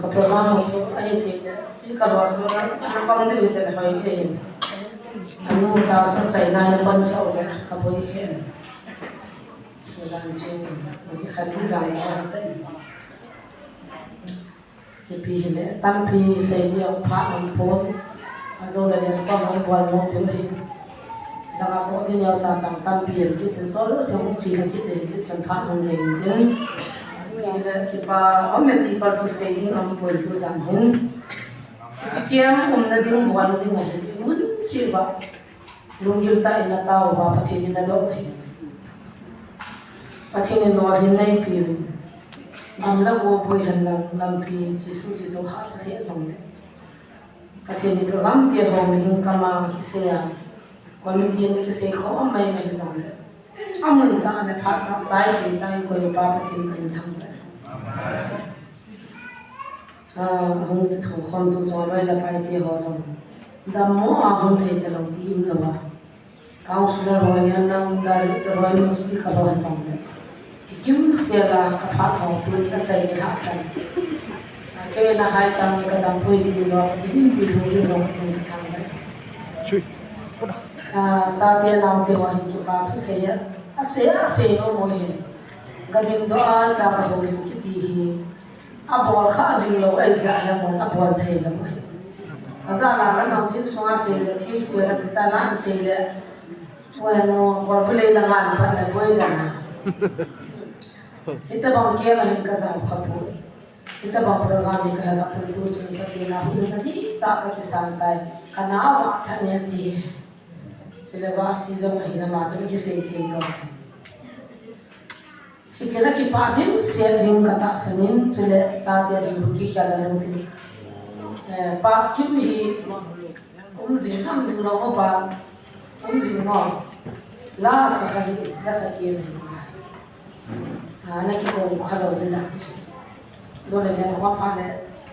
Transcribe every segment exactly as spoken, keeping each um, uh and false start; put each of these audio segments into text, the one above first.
Ka program ho chu ahi thei le, speaker ho chu na, na pang ding te le hoi te hin. Anu ta chu China na pan sau le, ka boi khen. Jan chu, ki khan di jan chu ahi te. Ipi hile, tampi sei ni a pha ang pon. Ajo le le pa hoi bol mo te le. Langa ko din yo cha chang tampi em chi chen cho lo se hung chi na ki te chi chen pha hung le ni den. Ni le kipa om me ti pa tu sei ni om poi tu jang hin. Chi kiam um na ding bol ding a hin mun chi ba. Lunggil tah in a tao ba Pathen in a doh hi. Pathen in lolhin nei piu. Gam le go boi hen lang lampi Jesu chi to hahsa he jong le. Pathen in program tia ho mi hing kama kisei a. Committee in kisei kho a mai mai jong le. Amun ta ne phat ta chai thei ta hi koi pa Pathen ka in thang ta. Ah, hung tu khom tu jong loi la pai te ho jong. Dam mo a hung thei ta lo ti in lo a. Councillor ho yan lang director ho yan speaker ho jong le. Ki kim se la ka phat ho tu ni ka chai ni ha chai. A ke na hai ta ni ka dam pui ni lo ti ni pi lu jing lo ti ni thang le. Chui. Ah, chate naote ho hin kipa thu sei a, asei, asei nom mo hin. Ka din doh a, la ka houlim kiti hi. Abol kha jing lou, ahi jeh a hi abol, abol thei lou ahi. Aja la la nao thin sunga sei le, thim sei le, pita la an sei le. Poi no, kor bu le na ngan pat le, poi le na. Hitabang ke la hin ka jao kha poi. Hitabang program hi ka hel a pun tu sun Pathen a hu na di ta ka kisan tai. Ka na wa tha ne ti. Chule va si jong hi na ma chu kisei thei lou. Hiti la kipa ding, sia ding ka tahsan in, chule chate ding bu kikhel a lung tin. Eh, pa kim hi, um jing, um jing lou mo pa, um jing mo. La sa ka hi, la sa ki hi. Ah, na ki ko kha lou de la. Do le jen ko pa le,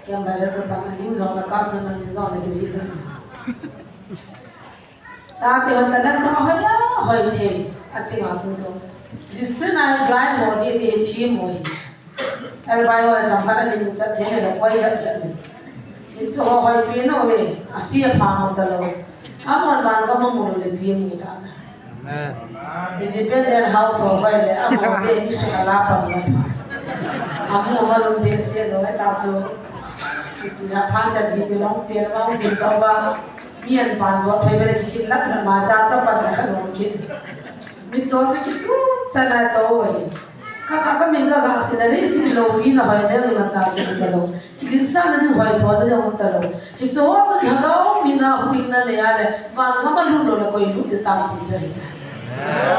kiam da le ko pa na lim jong la ka tu na lim jong la ki si tu. Chate hon ta lang chang hoi la, hoi thei, a ching a ching to. Discipline a guide ho di di thim mo hi. Albai ho tam ka la min chat thei ne la koi chat chat ni. Ni chu ho hoi pi no he, a si a pha mo ta lo. A mon man ka mo mo le pi mo ta na. Amen. Independent house ho hoi le, a mo be ni su la pa mo pa. A mo ma lo be se lo ta chu. Ya phan ta di ti long pe ma di to ba. Mi an pan jo phei bele ki khin lap lap ma cha cha pan na khan hong khin. Mi jo cha ki tu cha na to wa hi. Ka ka ka min ka ga si na le si lo mi na hoi ne ma cha ki ta lo. Ki din sa na din hoi tho na din hong ta lo. Hi jo cha ka ga o mi na hu in na ne ya le. Van ka ma lu lo le ko i lu te tam ti so hi.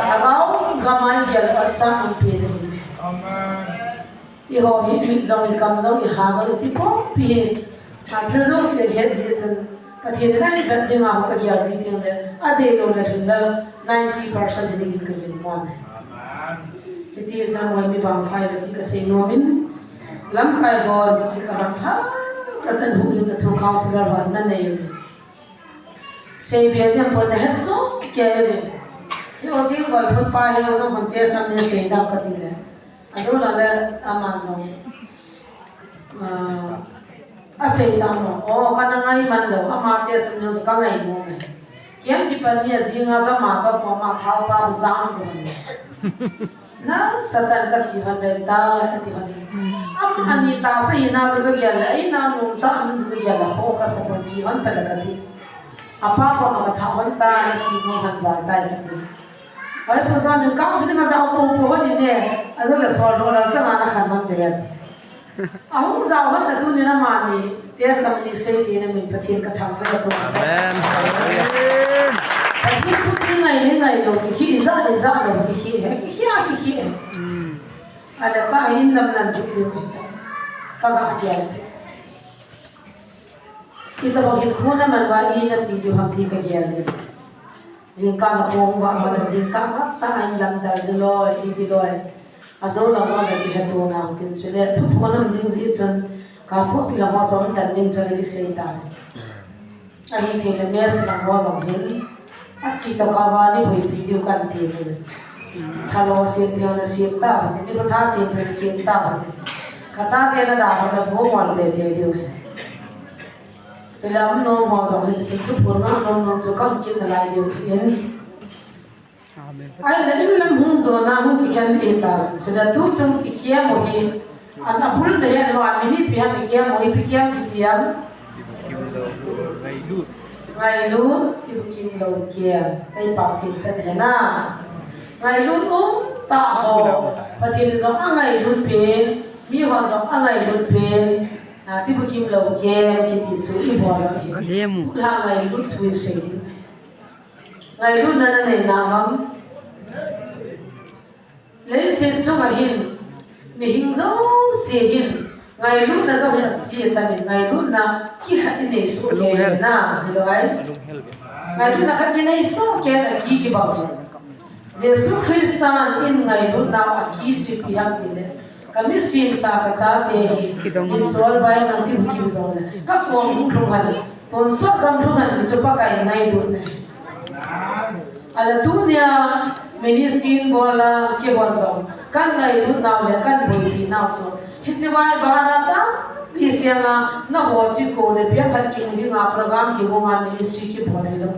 Ka ga o ga mai ya le pa cha an pe ne. Amen. Eiho hi mit jong, i kam jong, i ha jong, i ti pompi hi. A thil jouse het jeh chun Pathen in ahin vet ding a, ka gel ji ding jeh. Adeilou le lhinglel ninety percent hi ding in ka gel mon e. Hiti chun hoi mi vangpha ive ti ka sei nom in, lamkai hon speaker vangpha ka tan hu in ka thu councillor hon na nei. Sei bia diam pon na he so ke ve. Hi o ti gol phun pa hi o jong hon test nam ne sei dam ka ti le. A jo la le ama jong. Ah, a sei dam lo. O ka na ngai man lo. Ama test nam jong ka ngai mo ngai. Kiam ki pan ni a jing a jong ma ka po ma thao pa bu jang ko. Na Satan ka chi hon dai ta, ka ti hon. Am ani ta sa hi na chu ka gel le, ai na nung ta am chu ka gel le, ho ka sa hon chi hon ta le ka ti. A pa pa ma ka tha hon ta, na chi hon hon val ta ka ti. Ai pa sa ni ka su ni ka sa po po hon ni ne, a jo le sol ro la chang a na khan hon de ya ti. Ahung jao hon na tuni na mani, testimony sei ti na min Pathen ka thangvah a chu. Amen. Hallelujah. Pathen thu ti ngai le ngai lo ki hi, ijat ijat lo ki hi, he ki hi a ki hi. Mm. Ale ka hin nam nan chu ki hi ta. Ka ga ki a chu. Ita bang hin khu na man ba i na ti diu ham ti ka gel le. Jingkah na khong ba ma jingkah ma ta in lam dal di loi, i di loi. A jo lam a ki he to na tin chule thu pho nam ding ji chun ka pho pi lam a som tan ding chule ki sei ta. A hi thei le mes lam a jong hin. A chi to ka ba ni hui pi diu kan ti ni. Tha lo sim thei na sim ta ba ni, ni ko tha sim thei sim ta ba ni. Kachate na da ho na bu mon te te diu. Chule um nom ho jong hi chu thu pun nga nom nom chu kam kin na lai diu in. Ai na in lam hung jo na hung kikhen di ta. Chule tu chung ikiam u hi. An abul de he lo a mini pi ham ikiam u hi pi kiam kiti ham. Ngailut, ibukim lou kiam. Tei pa thil sa de na. Ngailut um ta ho. Pathen jong angailut pen. Mi hon jong angailut pen. A, ti bukim lou kiam kiti chu i bol lou hi. Ka lem u. Pula ngailut thu i sei. Ngailutna na nei na ham. Leiset chunga hin, mihing jouse hin, ngailutna jong hi achi tan in, ngailutna kikhat i nei soh kei na, hilou ai. Ngailutna khat kinei soh kei na ki kibang. Jesu Christan in ngailutna a ki chu ipi ham tile, ka mi semsa ka chate hi, kidong. Insol bai nang ti bukim jong le, ka kong hung lhung han, tonsot gam lhung han, ti chu Pakai ngailutna hi. Ala tunia ministry in bola kihon jong, kan ngailut nau le kan boipi nau chu. Hiche vai bana tampi sianga, na ho chu ko le pia phat kimu dinga program kimu nga ministry kibol le lo.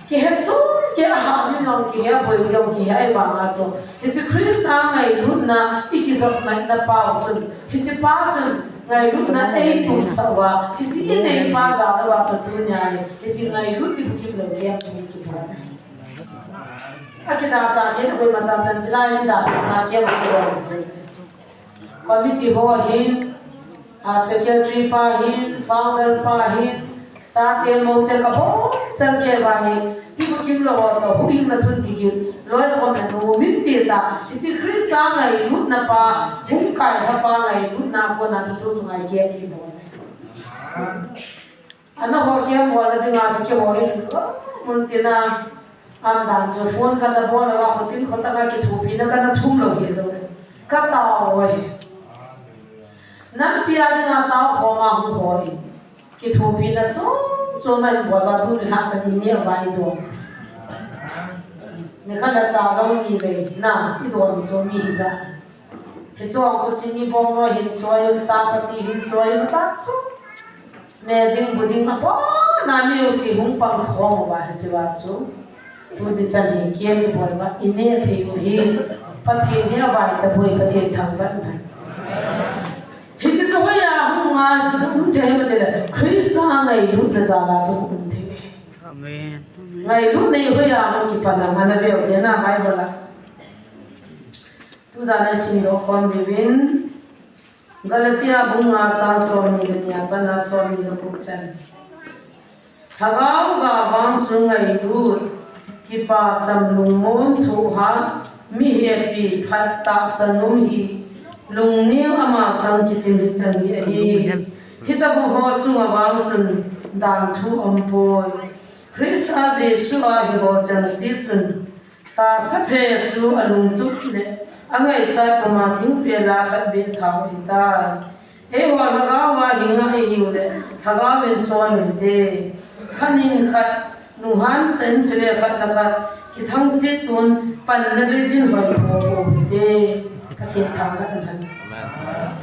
Kihe sung, kihe ha ni jong, kihe boi jong, kihe ai vanga chu. Hiche Christa ngailutna i kijot ngaina pau chun. Hiche pa chun ngailutna eitumsah uva, hiche inei pa jal uva chu tunia hi, hiche ngailut ti bukim lou kiam chu kibol ahi. Akidang cha hin, akoima cha chan chilai in dang cha cha kiam a kibol. Committee ho hin, a, secretary pa hin, founder pa hin, chate mote ka bol chan kei uva hi, ti bukim lou ho to, huhhingna thun kigin, loi khom na nu min ti ta, hiche Christa ngailutna pa, hung kailha pa ngailutna kona chu tu chu ngai kiam kibol. Ana ho kiam bolna dinga chu keiho hin, mun tina, am dan chu phone kana bol uva, khotin khotanga kithopina kana thum lou hi lou. Ka tao uve. Nampi a dinga tao khoma hung hoi. Kithopina chom chom a i bol uva tuni lhah chan i neh uva i dom. Nikhat a cha jong ni vei na i dom chu mi hijat. Hiche jong chu chini bong noi hin choi un, chapati hin choi un, ta chu. Me ding bu ding a pona mi u si hung pang khom uva hiche va chu. Tuni chan hi kiam i bol uva i neh thei u hi. Pathen hi avaicha boi, Pathen thangvah man. Hiche chu hoiya hung a, hiche chu um thei hi mati le. Christa ngailutna jal a chu um thei. Amen. Ngailutna hi hoiya hung kipan a, ana veu te na Bible a. Tujan a i simdoh khom diuvin, Galatia bung nga chang somni le ni a pat a somni le gup chan. Lhagao ga vang chu ngailut, kipah cham lungmon thohhat, mi hepi phat tahsan um hi, lungneo ama chang kitim hi chan hi ahi. Hitobang ho chunga vang chun dan thu um poi. Christa Jesu a hi ho chengse chun, tahsa phe chu alungtup le angaichat puma thingpel a khat beh thah u ahitai. Eiho lhagao a hinga ihiu le lhagao in chon u hite. Khat in khat lunghan sah in chule khat le khat kithangset tun panna beijin hoi tho u hite. Pathen thangvah in. Amen.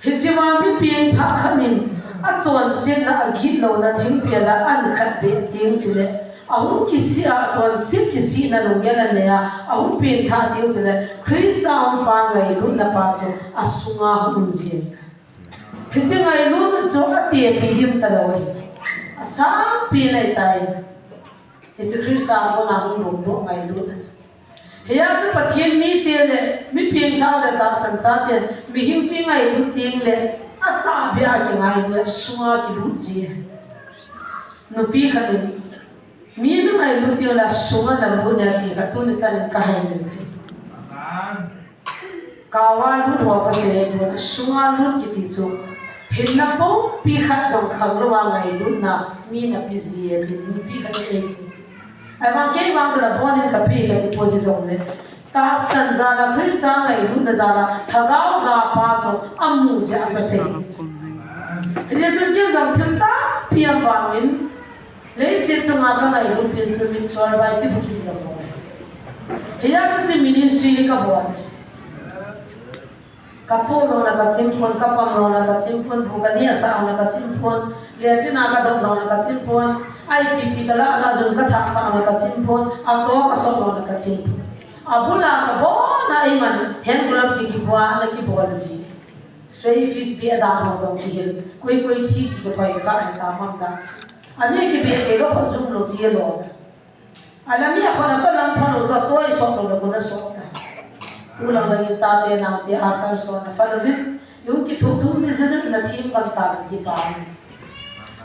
Hichea mi pengthah khat in achonsetna agitlouna thingpel a an khat beh teng chule, ahung kisih a, achonset kisihna lunggel anei a, ahung pengthah teng chule, Christa hung pa ngailutna pa chu asunga hung um jeng. Hiche ngailutna chu atepi him talou ahi. Asangpen ahitai. Hiche Christa a kona hung lungdoh ngailutna chu. Hia chu Pathen mite le, mi pengthah le tahsan chaten, mihem chu i ngailut teng le, atahbeh a kingailut, asunga kilut ji. Nupi khat in, mi na ngailut teng le, asunga nalut ne ti kha tuni chan in ka hai le thei. Kava lut ho kasei pon, asunga lut kiti chu. Hinna pumpi khat jong khanglou a ngailutna, mi napi ji e, nupi khat in eisei. Ahivang kei vang chun abonin kapi kati poi hijongle. Tahsan jal a Christa ngailutna jal a lhagao ga pa chu amu jeh a chu asei. Hijeh chun ken jong thil tampi um vangin leiset chunga kangailut pen chu min chol vai ti bukim lou. Hia chu chu ministry hi kabol. Ka po jong la ka chim pon, ka pam jong la ka chim pon, bu ka ni a sa jong la ka chim pon, le tina ka dom jong la ka chim pon, ai pi pi ka la ka jun ka thak sa jong la ka chim pon, a to ka so jong la ka chim pon. A bula ka bo na ei man, hen kulam ki ki bua na ki bol ji. Sway fish bi a da ho jong ki hil, koi koi thi ki ka pai ka ai ta man da. A ni ki bi ke lo khon jum lo ji lo. Alamia khona to lam phalo to toi so to ko na so ta. Ulang lang in chate naote asal so na phalo vin. Yung ki thum thum ti zin na thim kan ta ki pa.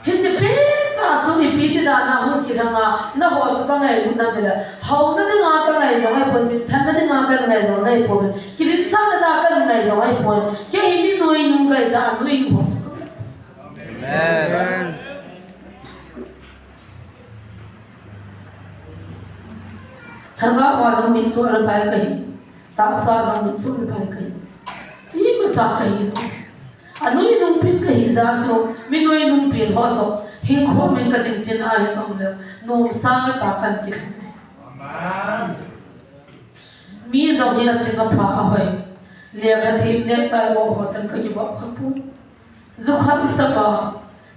Hichi pe ta chu ni pi ti da na hu ki thanga na ho chu ka ngai hu na de la. Hau na de nga ka ngai zo ai pon bin than na de nga ka ngai zo ngai pon. Ki din sa na da ka ngai zo ai pon. Ke hi mi noi nung kai za noi nung ho chu. Amen. Lhagao a jong mitcho le pai kahi, tahsa jong mitcho le pai kahi. Imacha kahi. Anoi nungpen kahi jeh chu, mi noi nungpen ho toh, hing khom in ka ding chin a hi tong le, nung sang ta kan ti. Amen. Mi jong hi aching apha ahoi. Lekha thim neh tai ho ho tan ka kivop kha pon. Ju khat sapa,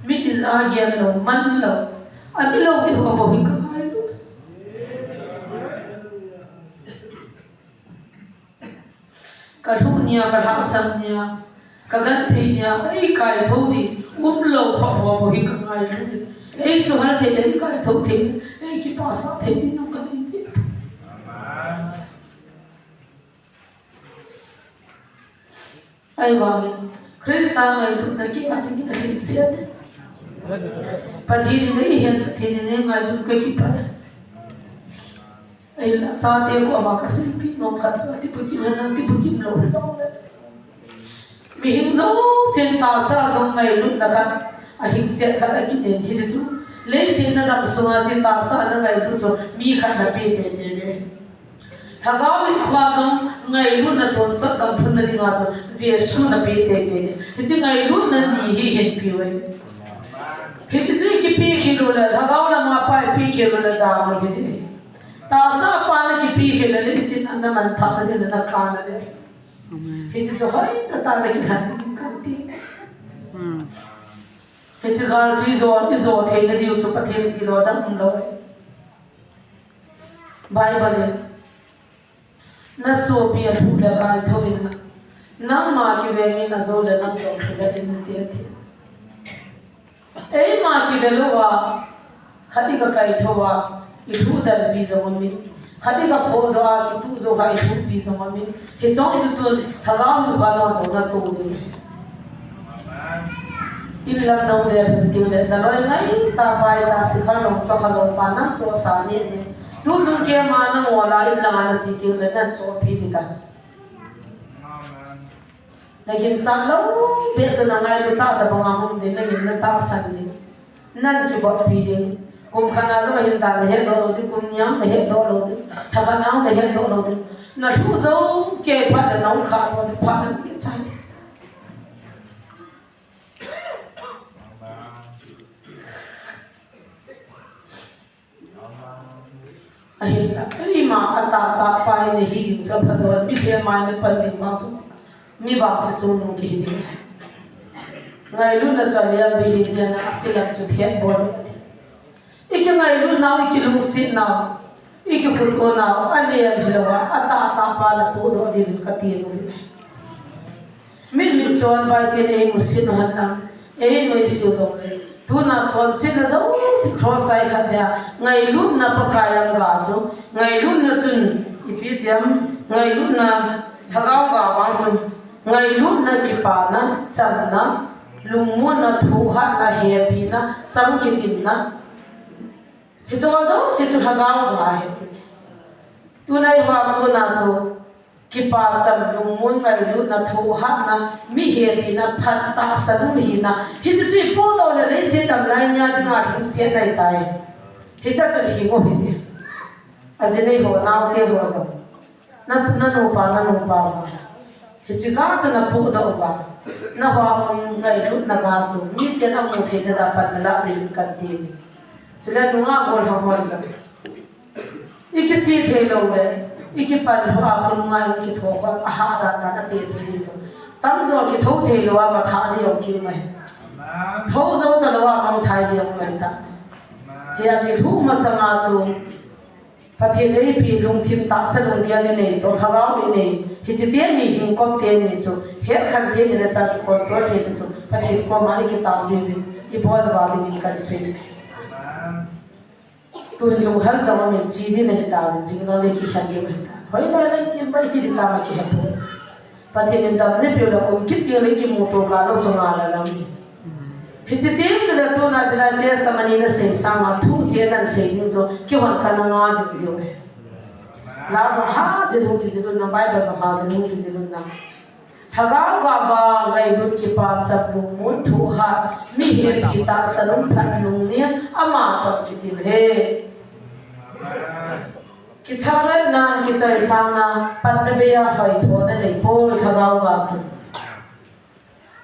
mi tija gel lou, man lou, a mi lou ti ho bou hi ka ngailu. Ka lhu nia, ka lhahsam nia, ka genthei nia, ei kaitho di, um lou ho bou hi ka ngailu. Ei suhal thei, ei kaitho thei, ei kipasah thei di nung ka nei di. Ahivangin, Christa ngailutna kei a dingin alhingset. Pathen in eihen, Pathen in eingailut kakipah e. Ahinla chate koma kaseipeh nom khat chu atibukim hen lang tibukim lou hijongle. Mihem jousen tahsa jong ngailutna khat, alhingset khat akinem hichu. Leiset na dam sunga chu tahsa na ngailut chu mi khat na pe teitei e. Lhagao in kho jong ngailutna tonsot gam phunna dinga chu Jesu na pe teitei e. Hiche ngailutna ni hi hinpeh uve. Hiche chu ikipe khel u le, lhagao lama pa ipe khel u le dam u hite. Tahsa pa na kipe khel le, leiset na manthah na ding na kana ding. Amen. Hiche chu hoitah tah na kilhen kan ti. Hmm. Hiche gal chu ijo, ijo theina diu chu Pathen tilou dang umlou. Bible in, na sopi alhuh le kaitho in lang, nangma kiveng in ajou le nang jong lhuh le in ati ati. Eima kive louva, khat i kakaitho uva, ilhuh dalpi jong umin, khat i kaphohdoh a, kituh jou kha ilhuhpi jong umin, hiche chu tun, lhagao lukha lou jong natoh ding. Inlam nong le lhun ding le, naloi ngaitah pai ta, sikhal lou, chokha lou pa, nang chohsa neh neh. Tuchung keima nangol a, inlanga nache ding le, nachohpi ding ta. Naginchat lou beh chu nangailut tah tabang a hung ding, nagin natahsan ding. Nan kivoppi ding. Kum khat a jong ahin dan nahetdoh lou ding, kum ni a nahetdoh lou ding, lha khat a nahetdoh lou ding. Nalhuh jou kei phat le nahung khahdoh le phat nakichai ding. Ahinla, eima atahtah pa nahi ding chu aphajo, mi lhem a napan ding vang chu, mi vangse chungnung kihi ding. Ngailutna chu aliam beh hi, lian a ase lam chu thet bol ati. I kingailut nau, i kilungset nau, i kikhuto nau, alem hilouva, atahtah pa napohdoh ding kati nom e. Mit mit chonvai ten eimusit u hen lang, einoise u jongle. Tuna chonsetna jouse cross a ikhat leh a, ngailutna Pakai anga chu, ngailutna chun ipi ti ham, ngailutna lhagao ga vang chun, ngailutna kipana, chamna, lungmonna, thohhatna, hepina, cham kitimna. Hiche jouse chu lhagao ga ahi ti. Tuna eiho a kona chu, kipa, cham, lungmon, ngailutna, thohhatna, mi hepina, phat, tahsa lung hina. Hiche chu ipohdoh le leiset damlai nia dinga lhingsetna ahitai. Hiche chu hing u hite. Ajinei ho, naote ho jong. Na, nanupa, nanupa ho. Hiche ga chu napohdoh uva, naho a um ngailutna ga chu miten amu theina dia pan nalah ding kati. Chule nungah gollhang hon jong, ikiche thei lou le, ikipan lou a khun ngai kitho khon ahahdan dan ate thei ding. Tamjo kithou thei lou a, matha ding jong kium ahi. Thou jou talou a, mangthai ding jong ahi ta. Hijeh chun thu masanga chu Pathen eipi lungthim tahsa lunggel inei toh, lhagao inei. Hiche teni, hingkop teni chu, hetkhen teni le chan kicontrol teni chu, Pathen koma ikitao diuvin, ibol uva dingin kahin sei. Tuhin lunghel jong amin, chi ding ahi tauvin, jing jong le kikhen ding ahi ta. Hoilai lai tin bai ti ding tama kihe poi. Pathen in damna peh le kum kit ding le kimuto kah lou chu nga la lam. Hiche teng chule tuna chule testimony nasei sanga thu cheh nasei ding chu kihon kana nga jing diu ahi. La jong ha jing hung kijil un lang, Bible jong ha jing hung kijil un lang. Lhagao ga vang ngailut, kipachat, lungmon, thohhat, mihem pi tahsa, lungphat, lungneng, ama chang kiti ahi. Kithangatna, kichoisangna, patna bei a hoithona nei poi lhagao ga chun.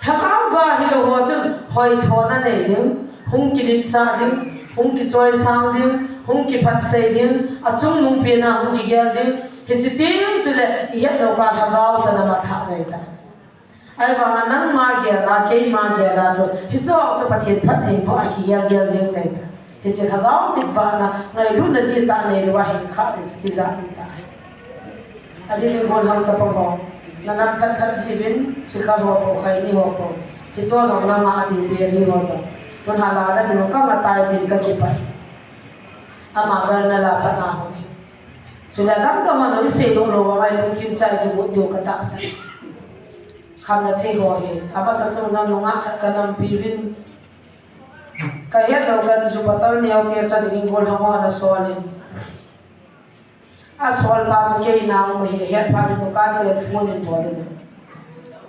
Lhagao ga hilou ho chun hoithona nei ding, hung kiletsah ding, hung kichoisang ding, hung kiphatsei ding, achungnungpen a hung kigel ding, hiche teng chule ihet lou kah lhagao toh na matha nei ta. Ahivanga nangma gel a, keima gel a chu, hiche ho chu Pathen phatthei bou a kigel gel jeng tai ta. Hiche lhagao mit vahna, ngailutna dihtah neilou a hin kha ding chu tijat um tai. Adin in gollhang chapang ho, na nam khat khat jiuvin, sikha ho po, khaini ho po. Hiche ho jong nangma ading beri ho jong. Tun hala la ding ka nga tai tin ka kipah. Ama galna la pat na ho. Chule dang dang ho na isei lou lou a mai lungthim chai kibu diu ka tahsan. Khamna thei ho hi, amasa chunga nunga khat ka nampi uvin. Ka het lou kan ju patol neo te cha ding gollhang ho ana sol in. Asol pa chu kei nang mo hi, het phat in dukan te phone in bol in.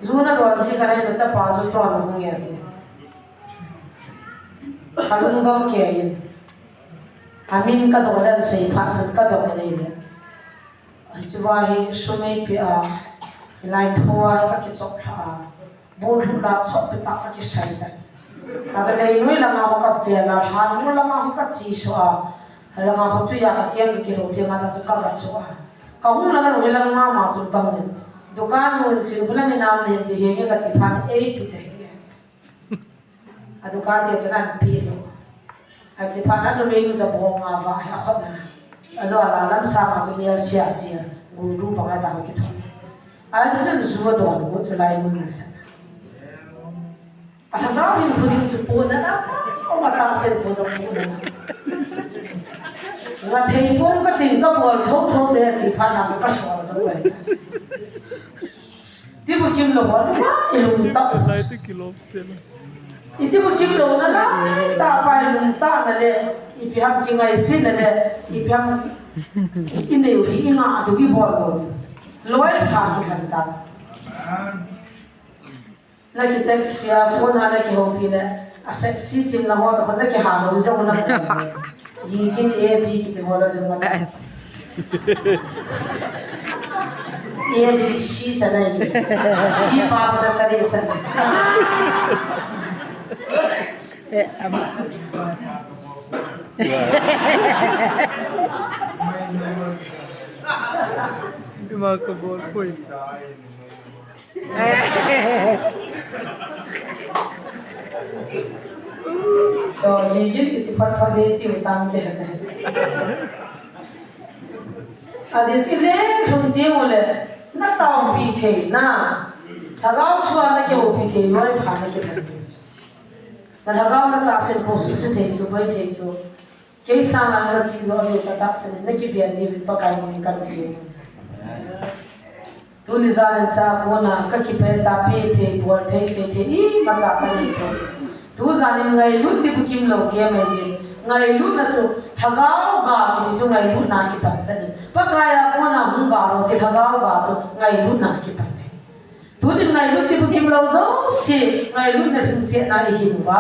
Ju nadon ji ka nei na chapa chu chon hung e ati. Ka lungdong kei in. Amin ka dong le asei phat chun ka dong nei le. Hiche va hi sum eipe a, lai thua hi ka kichop lha a, bol lhu la chop pe ta ka kisai ta. Ka ta lei noi langa ho ka vel a, lhan noi langa ho ka chi so a, langa ho tui a ka keng ka kilo teng a ta chu ka ga cho a. Ka hung langa noi langa ma chu ka hung. Dukan mun chin hula mi nam ne ti he nge ka ti phan ei tu te. A dukan te chun an pi lou. Ache phat na numei nu cha bong a va hi a khut na. Ajo a la lam sang a chu mial sia chia. Gul du bang a ta ho kithon. Ache chun ju adon gu chu lai mun na sa. A lhagao hin khu ding chu pon na na. O ma tahsan khu jong pon na. Nga thei pon ka ting ka bol tho tho te ti phat na chu ka sol dou ai. Tibukim lou ho, lungtah. Lai te kilom sel. I tibukim louna lai tah pa, lungtahna le, ipi ham kingaisihna le, ipi ham inei u hi, inga tu kibol lou. Loi pha kilhen ta. Na ki text pia, phone a na kihoupi le, a sexy thim na ho ta, na kihou jong na. Gigin A B kiti ho la jong na. Yes. A B C cha nai. C pa pa na sa de sa. Eh, am. Ima ka bol point. To, higin kiti phat phat de tiu tam ke. Ajeh chu le lhun teng ule, na taopi theina. Lhagao thua na kihoupi thei loi pha na kilhen. Na lhagao na tahsan kho suse thei, suboi thei chu. Kei sanga na chi jo diu ka tahsan in, na kibel diuvin Pakai min kan ti. Tuni jan in cha kona ka kipah ta, pe thei, bol thei, sei thei, imacha ka nei poi. Tu jan in ngailut tibukim lou kei mai jin. Ngailutna chu lhagao ga kiti chu ngailutna kipan chan in. Pakai a kona hung ga lou chu lhagao ga chu ngailutna kipan e. Tunin ngailut tibukim lou jouse, ngailutna lhingsetna i hin uva.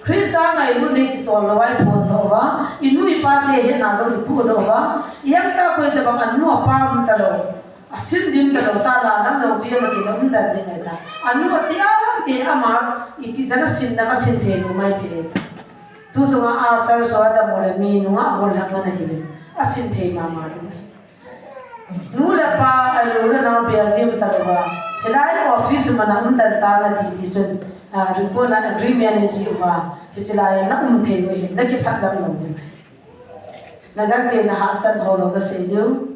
Christa ngailut nei kichol lou a i phondoh uva. I nu i pa te hetna jong i pudoh uva. I angtah koi tabang a nu a pa um talou. A sin dim talou ta la nam lou chi ama ti lou um dan ding ahi ta. A nu a ti a ti ama i ti jana sin na ma sin thei lou mai thei ta. Tu sunga a sar so a dam u le mi nunga bol hak man ahi ve. A sin thei mama ding ahi. Nu le pa a lu le nau bel dim talou va. Hilai o Office mana um dan ta na ti ti chun, ah, record na agreement ni ji uva, hichi lai na um thei u hin, na kiphat lam lo ni. Na dan te na hahsat ho lo ka sei diu.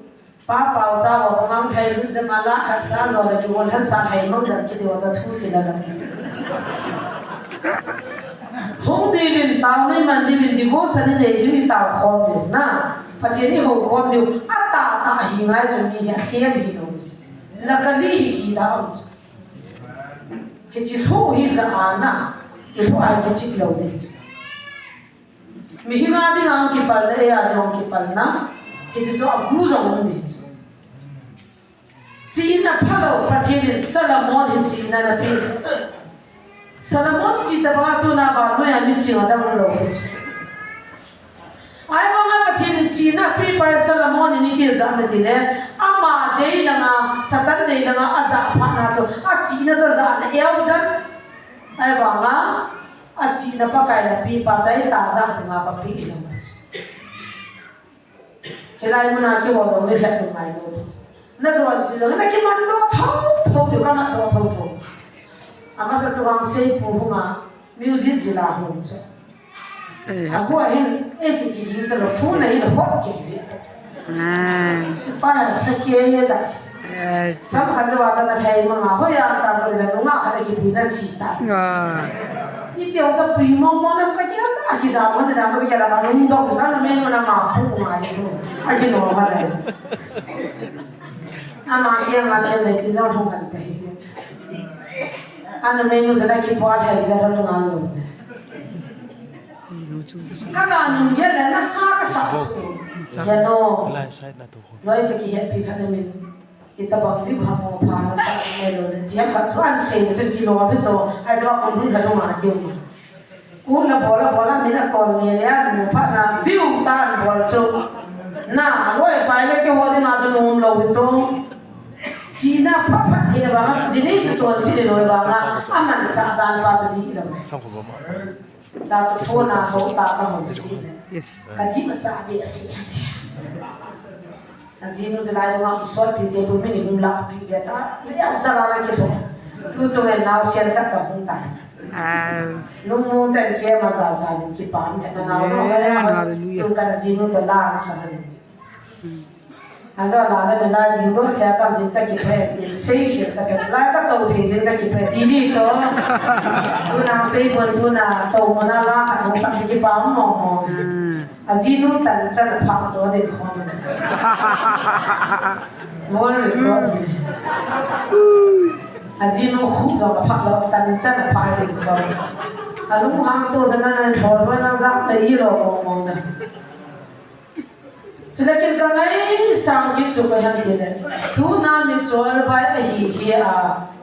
Pa pau cha ho ngang thei lu jama la khat sa jo la ki won han sa thei mang jat ki diu cha thu ki la la. Hung diuvin tao nei man diuvin devotion nei diu i tao khom diu na. Pathen i ho khom diu. A ta ta hi ngai chu mi hi a hliam hi lo. Na ka li hi ki da um chu. Hichi lhu hi ja a na. I lhu ai kichi lo ni chu. Mihem a dinga hung kipalna, eia dinga hung kipalna, hichi chu agu jong um ding chu. Chihna phalou, Pathen in Solomon hi chihna ana pe chu. Solomon chih tabang a tuna vannoi a miching adang umlou hi chu. Ahivanga Pathen in chihna ape pa Solomon in iti ajah em itile, ama dei langa, Satan dei langa ajah phat na chu, achihna chu ajah na eu jan. Ahivanga, achihna Pakai in ape pa chu, ahi ta jah dinga pa pe hilou. Hilai muna kihou jong ni lhep ngai lou. Na jon chi jong, na kiman doh thotho diu, kaman doh thotho. Amasa chu vang sei pu hunga, music jila hung chu. Eh. Agu ahin, eh, chu kiging cha lo, phone ahin hot kei ve. Ah. Pa ya sa kei ye ta. Eh. Sam kha cha wa ta na thei ma nga, hoi ya ta ko na nunga kha na kipui na chi ta. Ah. Iti ong cha pui mong mong na ka kya na, ki ja mong na to kya la ka nung dong cha na me na ma pu ma ye chu. A ki no ma le. Ama kya ma chen le ti jong hung kan te. Ana me nu cha na ki pua thei cha na nunga lo. Ka ga nung ye le na sa ka sa chu. Ya no. Lai side na to ko. Loi ka kihetpi khat na min. Itabang ding ham mo pha na sa me lo le. Tiam khat chu an sei chun kilo a bi chu. Ai chu a kun hun khat ma ki um. Kun na bola bola min a kon le le an mu pha na view tan bol chu. Na loi pai le kihou ding a chu num lou chu. Chihna pha pha he ba. Jini chu chon si le loi ba. Aman cha dan ba chu di lo. Cha chu phone a ho ta ka hon si le. Yes. Ka ti ma cha be si ka ti. Ajinu chu lai dunga hung sotpi te pu min hung lahpi te ta. Ni a cha la la ki lo. Tu chu ngen nau sian ka ta hung ta. Ah. Nung mu ten ke ma za ta ni ki pam ke na nau chu. Amen. Hallelujah. Tu ka ajinu te la sa ni. Hmm. Ajo la le me lai ding do thia kam jin ka kiphe ti sei khel ka sa lai ka to thei jin ka kiphe ti ni cho. Tuna sei pon tuna to mo na la ka thong sa ki pa mo mo. Hmm. Ajinu tan chan pha cho de khom. World record. Ajinu khu lo ka pha lo tan chan pha de khom. Alung hang to jana na thor wa na ja le i lo mo mo na. Chule kin ka ngaisang kit chu ka han ti le. Tuna mi chol bai ahi hi a.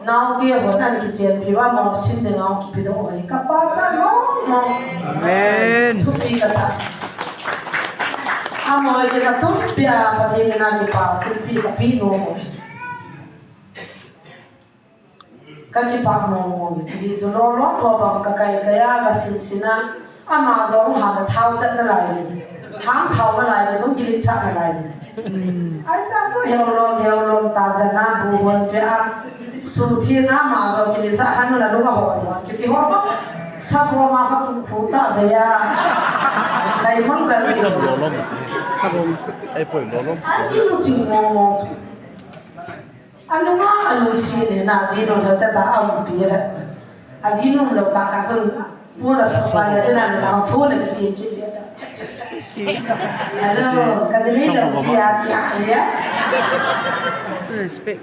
Naote hon an kichenpi uva mong sim ding a hung kipe doh u hi. Ka pachat mong mong. Amen. Thupi ka sa. Amaho hi ka thupi a Pathen in a kipa thilpi ka pe nom u hi. Ka kipah mong mong. Ajeh chu lolon ho bang ka kai kai a, ka sin sin a. Ama jong ham thao chat nalai. Ham thao nalai, ka jong kiletsah nalai. Hmm. Ai cha chu heu lom, heu lom ta jana bu bon pe a. Su thi na ama jong kiletsah khan na lunga ho. Kiti ho ba. Sa ho ma ka tu khu ta ve ya. Kai mang ja ni. Sa lolom. Sa lolom. Ai poi lolom. Ajinu ching mong mong. Alunga, alungset le na, ajinu le tata aumpi le. Ajinu le ka ka kun, pura sa pa le na na phone le si ki le. Hello, ka jini le ki ya ya ya. Respect.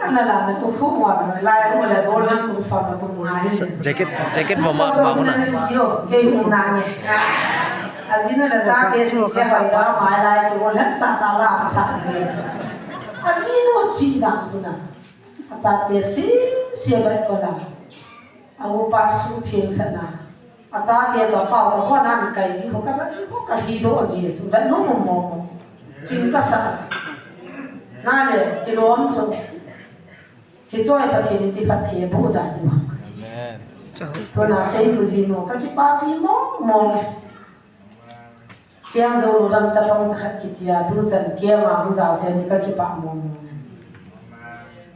Na la na ku khu wa na la ya mo le bol na ku sa na ku ngai. Jacket, jacket ma ma ma na. Ji o, ke hu na ni. Ajinu le ta ke si se ha ya ma la ki wo le sa ta la sa ji. Ajinu chi dang khu na. Achate sese bai ko la. A upa suhtheng sah na. Achate to pau to ho nan kai ji ho ka ba ji ho ka hi do ji su ba no mo mo. Ching ka sa. Na le kilom so. Hiche hi Pathen in ti phat thei bu da ji ham ka ti. Amen. Tuna sei pu ji mo ka kipapi mo mo. Siang Zolo lam chapang chakhat kiti a, tu chan kei ama hung jao thei ni ka kipah mong mong.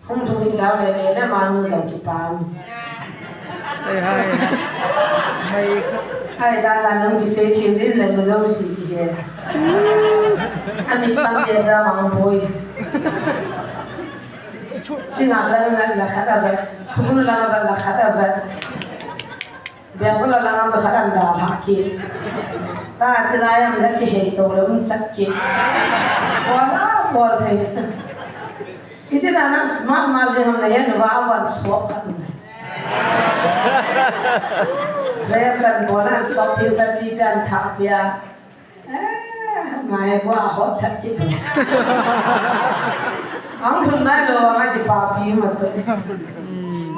Hung thung in dau le le le manu jong kipah. Hai, hai. Hai. Hai, dan dan hung kisei thim din le mu jong si kihe. Ami pan pe sa mang boy. Singa la la la khat a ba. Sukul la la la khat a ba. Bengkul lang ang tu khat an dalha kit. Ta chilai am la kihei to le um chat kit. Bol a bol thei chu. Iti dan a smart ma jeng am na hin va van sok khat. Lesson bol an sok thil sa pi pian tha pia. Eh, mai gua hot that ki. Ang hun nai lo, ang kipapi ma chu.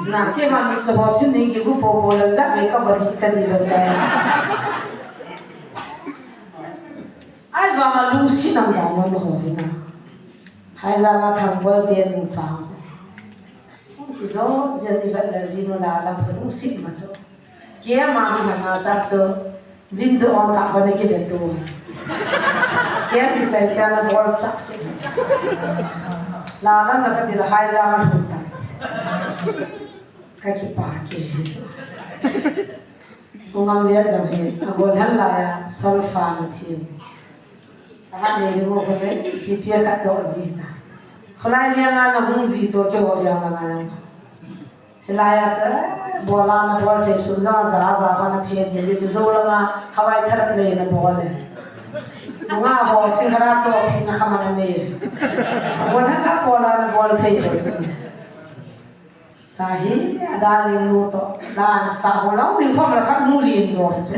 Na keima mi chu ho sin ding kigu popo le jat mai ka va hi ka di lo ka. Ai va ma lungset nam dang ma ho hi na. Hai ja ma thang bol te nu pa. Kizom jeng i vet le jinu la la pha lungset ma chu. Keima hung hana cha chu. Window on kah va na kile tu. Kem kichai cha na bol cha. La la na ka ti la hai ja ma thum ta. Ka kipah kei hi chu. Ungam vet jong hi. A bol hal la ya solfa ma thiu. Ka ha nei ri mo ko le pi pi a khat doh ji ta. Kholai liang a na hung ji chu keiho liang langa jong. Chilai a chu, bol a na bol thei sun langa ja ja va na thei ji ji chu jou langa Hawaii tharap le na bol le. Nunga ho Singhara chu phi na kha ma na nei. Bol han la bol a na bol thei thei sun. Tahi, a darling nu to, dan sa ho lo, ding khom la khat mu lin jo chu.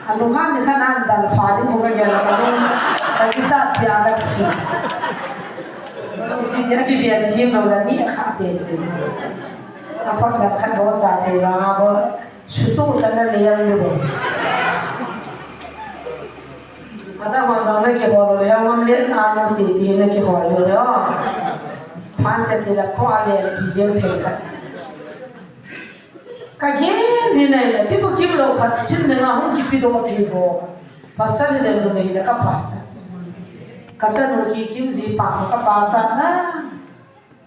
Anu khan ni khan an dan fa ding mu ka ya la ka nu, ka ki cha pia ka chi. Ki ya ki bian ji no la ni kha te te. A khot la khat bo cha te ba nga bo, su tu cha na le yang ni bo. Ata hon jong na kihol le, hon le, a nu ti ti na kihol le, o. Phan te ti la, po a le, pi jeng thei khat. Ka gen ni nai la, ti bu kim lo khat sin le nga hung kipi do thei bo. Pasal le lo me la ka pa cha. Ka cha nu ki kim ji pa ka pa cha na.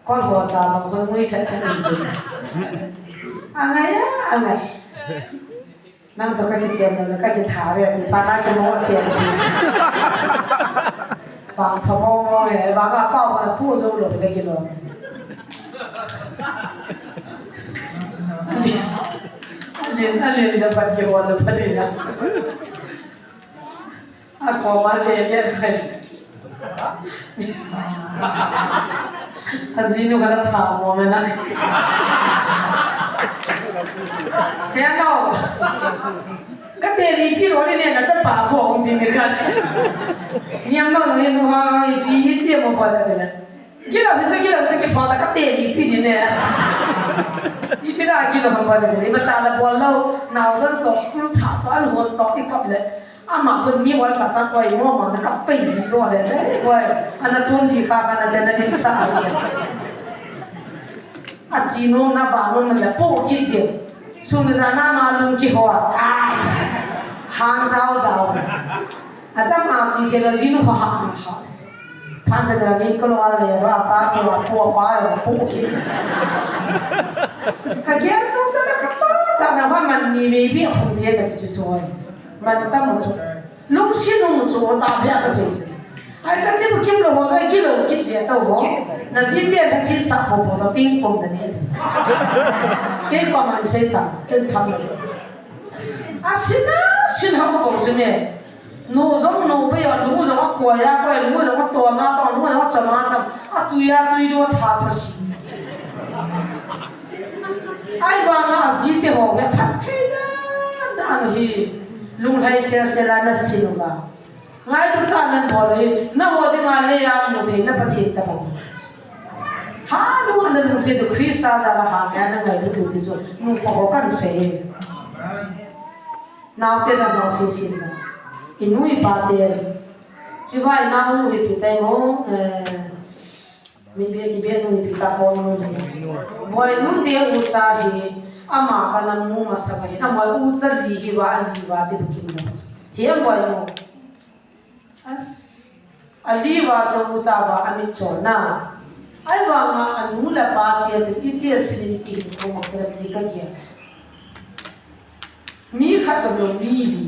Kol ho cha ma ko ngui khat khat ni. Angai a, angai. Nang to ka kichen le, ka kitha le, ti pa na kimo chen. Pang pha mo mo le, ba ka pa ko na pu zo lo le kilo. Alin, alin ja pan ki ho le pa le ya. A ko ma le le kai. A jinu ka la pha mo me na. Te no. Ka te li pi ro ni ne na cha pa ko ong din ni ka. Niam no ni nu ha i pi ni ti mo pa ka te na. Kilo ni cha kilo cha ki pa ta ka te li pi ni ne. I pi ra kilo ha pa ni. I ma cha la bol lo. Na hon to school tha to an hon to i kop le. Ama khun mi wal cha cha koi mo ma na ka pei hi lo le le koi. Ana chun hi kha kha na le na lim sa. A chi nom na va nom na le po ki ti. Sun na na ma lung ki ho. Ai. Hang zao zao. A cha ma chi ke la jinu ha ha ha. Phan da da ni ko lo le ra cha ko po pa yo po ki. Ka gen to cha na ka pa cha na va man ni ve bi a khun de ka chi chu soi. Man ta mo chu. Lungset um chu ta bia ka sei chu. Ai cha ti bu kim lo ho ka kilo kit ve ta ho. Na jin de na si sa ho ho ta ting pom da ni. Ke pa man sei ta, ke tham lo. A sin a sin ha ko chu ne. Nu jong nu pe yo, nu jong a ko ya ko, nu jong a to na to, nu jong a cha ma cha. A tu ya tu yo tha tha si. Ai ba nga a ji te ho ve phat thei dan dan hi. Lunglhai sel sel a na sin u ba. Ngailut tah nan bol hi, na ho dinga le a mu thei na Pathen tabang. Ha, nu ana lungset u Christa jal a ha, na ngailut u ti chu, nu pa ho kan sei. Naote jong ho sese jong. I nu i pa te. Chibai nao nu hi pi tai mo, eh, Mi bia ki bia nu ni pi ta ko nu ni. Boinu te ucha hi ama kana mu masa ba hi. Ama ucha li hi ba, ali ba te bu ki mu. Hi am boinu. As, ali ba cho ucha ba ami cho na. Ahivanga anu le apa te chun iti asin in iti hin khom a kira ti ka gel. Mi khat jong lou mi li.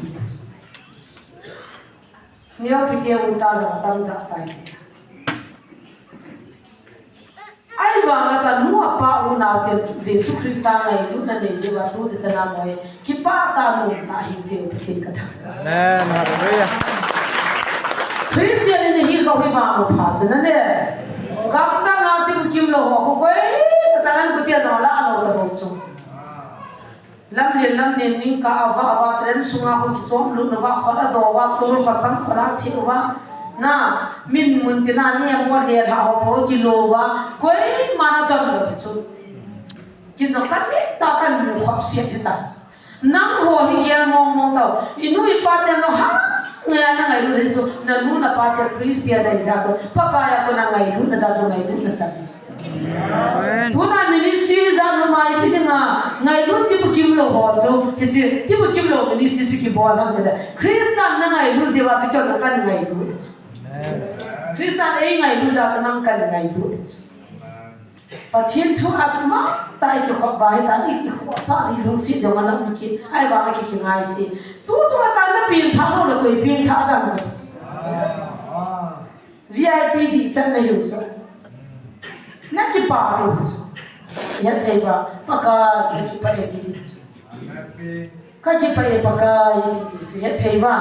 Neopi te u cha jong atam jah tai. Ahivanga chanu apa unau te Jesu Christa ngailutna nei jeh uva tuni chan a moi kipah tah a nom tah hing diu Pathen ka thangvah. Amen. Hallelujah. Christian in hi kho hi vang u pha chu na le. Gamdang a ti bu kim lou ho ko koi ka chan an ko ti a dong la lou ta bou chu. Lamlen lamlen ning ka ava ava tren sunga ko kichom lut na va khot a do va tul ka sam khot a thi va. Na min mun ti na ni mo le ha ho po kilo va. Koima na don lou chu. Kin jong kan mit tah kan mu khop siat hi ta. Nangho hi gel mong mong tau. I nu i pa te jong ha, ngai na ngailut le chu. Na nu na pa te Christian dai jeh chu. Pakai a kona ngailutna da chu ngailutna chan. Amen. Tuna ministry jat numei pi dinga ngailut ti bu kim lou ho chu. Hiche ti bu kim lou ministry chu kibol ham ti le. Christian na ngailut jeh uva chu kei jong kan ngailut. Amen. Christian ei ngailut jeh uva chu nang kan ngailut. Pathen thu asmat tah a i kikhop uva hitia i, i khohsah a i lungset jong ana um kit. Ahivang a ki, kingaise. Tu chu atan na pengthah lou le koi pengthah ding. V I P dihchan na hiu chu. Na kipah lou chu. Hethei uva, Pakai, na kipah e ti chu. Ka kipah e Pakai, ti, ti, hethei uva.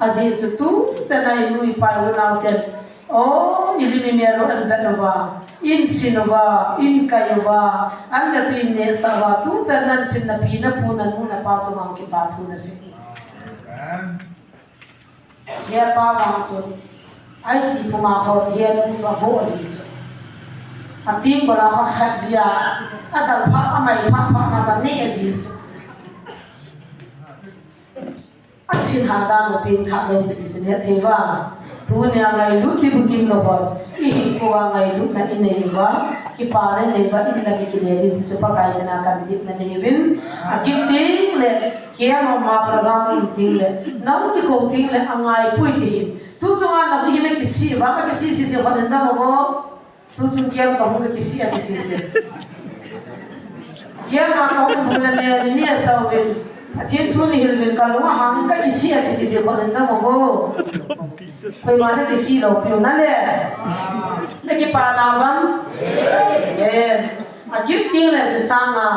Ajeh chu tu chan a i nu i pa i unau ten. O, i lim i mel u an vet uva, in sin uva, in kai uva, an le tui in nehsah uva, tu chan a in sin na pi na pu na nu na pa chu vang kipah thu na sei. Amen. He pa vang chu, I T puma ho, he nu chu abo ji chu. A ting bola ho khat ji a, a dal pha, a mai pha pha na cha ne ji chu. A sin ha dan u pengthah lou kiti chu hethei uva. Tunia ngailut ti bu kim lou ho. I hinkho a ngailutna i nei uva. Kipana i nei uva, in lam i kile diu ti chu Pakai mina kan tepna nei uvin. A kit teng le, kei a mama program um teng le, nang kikou teng le, a ngaipui ti hin. Tu chunga nang hi na kisih uva, a kisih sih sih hon in dam uvo. Tu chun kiam ka hung ka kisih a kisih sih. Kiam a ka hung bul a ne, ni a sauvin. Pathen thu ni hilvin ka lung a hang ka kisih a kisih sih, hon in dam uvo. Koima na kisih lou piu na le. Na kipah na uvam. Amen. A kit teng le chu sanga.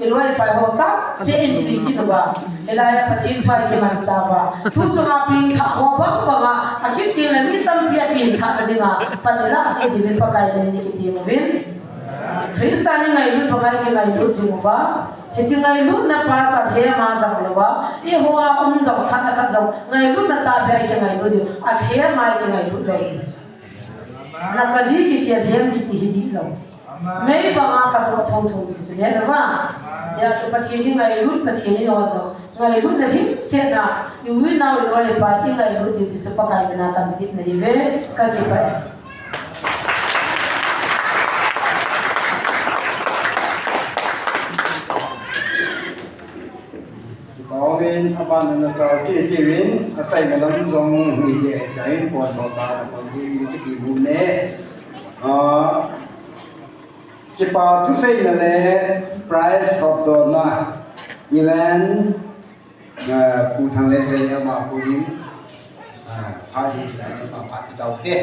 I loi pai ho tah cheh in pi kit uva. Hilai a Pathen thu a i kimanchah uva. Tu chunga pengthah ho bang bang a, a kit teng le mi tampi a pengthah na dinga pan i lah cheh diuvin Pakai min in i kitem uvin. Christa in ngailut banga i kingailut jing uva. Hiche ngailutna pa chu athem a jang lou a. Eiho a um jong khat le khat jong ngailutna tahbeh a i kingailut diu. Athem a i kingailut lou. Na kali kiti a lhem kiti hi dih lou. Mei banga ka doh thotho ji chu le lou va. Hijeh chun Pathen hi ngailut Pathen ahi jong. Ngailutna lhingsetna, i u i nao i loi i pai i ngailut diu ti chu Pakai mina kan tepna ahi ve, ka kipah e. Kipah um in, aban na chal kei kei uvin, achaina lam jong hung hi ding ahitai, pon tho ta, pon hi ding kiti bu ne. Ah, kipa thuseina le prize hopdohna, Ilan, ah, Pu Thangletsei ama pu ding, ah, phat hi lai ama phat tau te.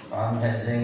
Pam he jeng.